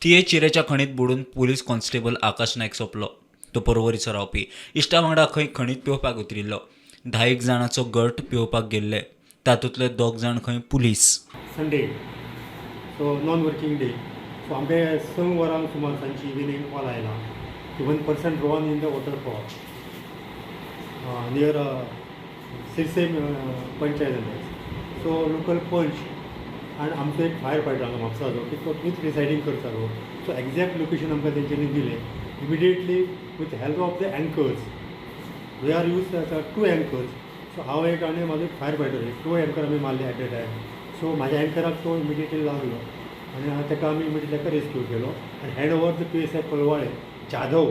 थिये चिऱ्याच्या खणीत बुडून police constable आकाश नायक सोंपलो. तो पर्वरीचो रावपी. इश्टा वांगडा खंय खणीत पेंवपाक उतरिल्लो. 10 जाणांचो गट पेंवपाक गेल्ले. तातूंतले 2 जाण खंय police. Sunday, so non working day. So आमकां 6 वरांक सुमार सांजची इविनींग कॉल आयला की one person drown in the waterfall near Sirse panchayat. So local panch आनी आमचो एक फायर फायटर हांगा म्हापसाचो की तो थंयच रिसायडींग करतालो. सो एग्जॅक्ट लोकेशन आमकां तेंच्यांनी दिलें. Immediately with help of the anchors, we are use 2 anchors. So हांव एक आनी म्हाजो एक फायर फायटर एक 2 एंकर आमी मारले एट अ टायम. सो म्हाज्या एंकराक तो इमिडिएटली लागलो आनी ताका आमी इमिडिएटली ताका रेस्क्यू केलो आनी hand over the PSI Colvale Jadhav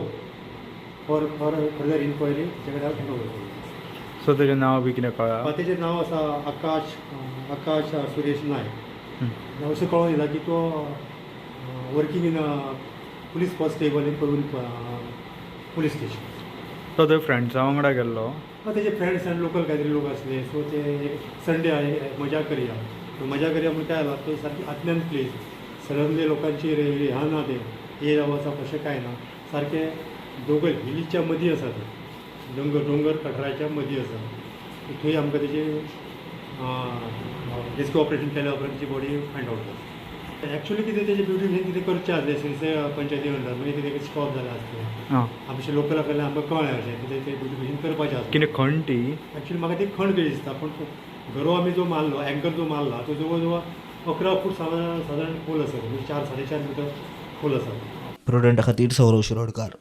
for further inquiry तेचे कडेन हांव हँड ओवर केलो. सो तेजें नांव बी कितें कळ्ळां? तेजें नांव आसा आकाश आकाश सुरेश नायक. अशें कळोन येयला की तो working in police constable in Porvorim police station. तो थंय फ्रेंड्सां वांगडा गेल्लो? तेजे फ्रेंड्स आनी लोकल कांय तरी लोक आसले. सो ते संडे मजा करया, मजा करया म्हूण काय जाला तो सारकी आतल्यान प्लेस सडनली लोकांची ह्या ना ते येयला वचप अशें कांय ना. सारकें दोंगर हिलीच्या मदीं आसा ते दोंगर दोंगर कठराच्या मदीं आसा. थंय आमकां तेजे रेस्क्यू ऑपरेशन केल्या उपरांत तेची बॉडी फायंड आवट जाली. एक्चुअली कितें तेजें ब्युटिफिकेशन कितें करचें आसलें सिरसे पंचायती अंडर, मागीर कितें स्टॉप जालें आसतलें. आमचे लोकला कडल्यान आमकां कळ्ळें अशें कितें तें ब्युटिफिकेशन करपाचें आसलें. कितें खण ती? एक्चुअली म्हाका ती खण कशी दिसता, पूण गरो आमी जो मारलो एंकर जो मारला तो जवळ जवळ 11 फूट सादारण खोल आसा, म्हणजे 4-4.5 मिटर खोल आसा. प्रुडंटा खातीर सौरव शिरोडकार.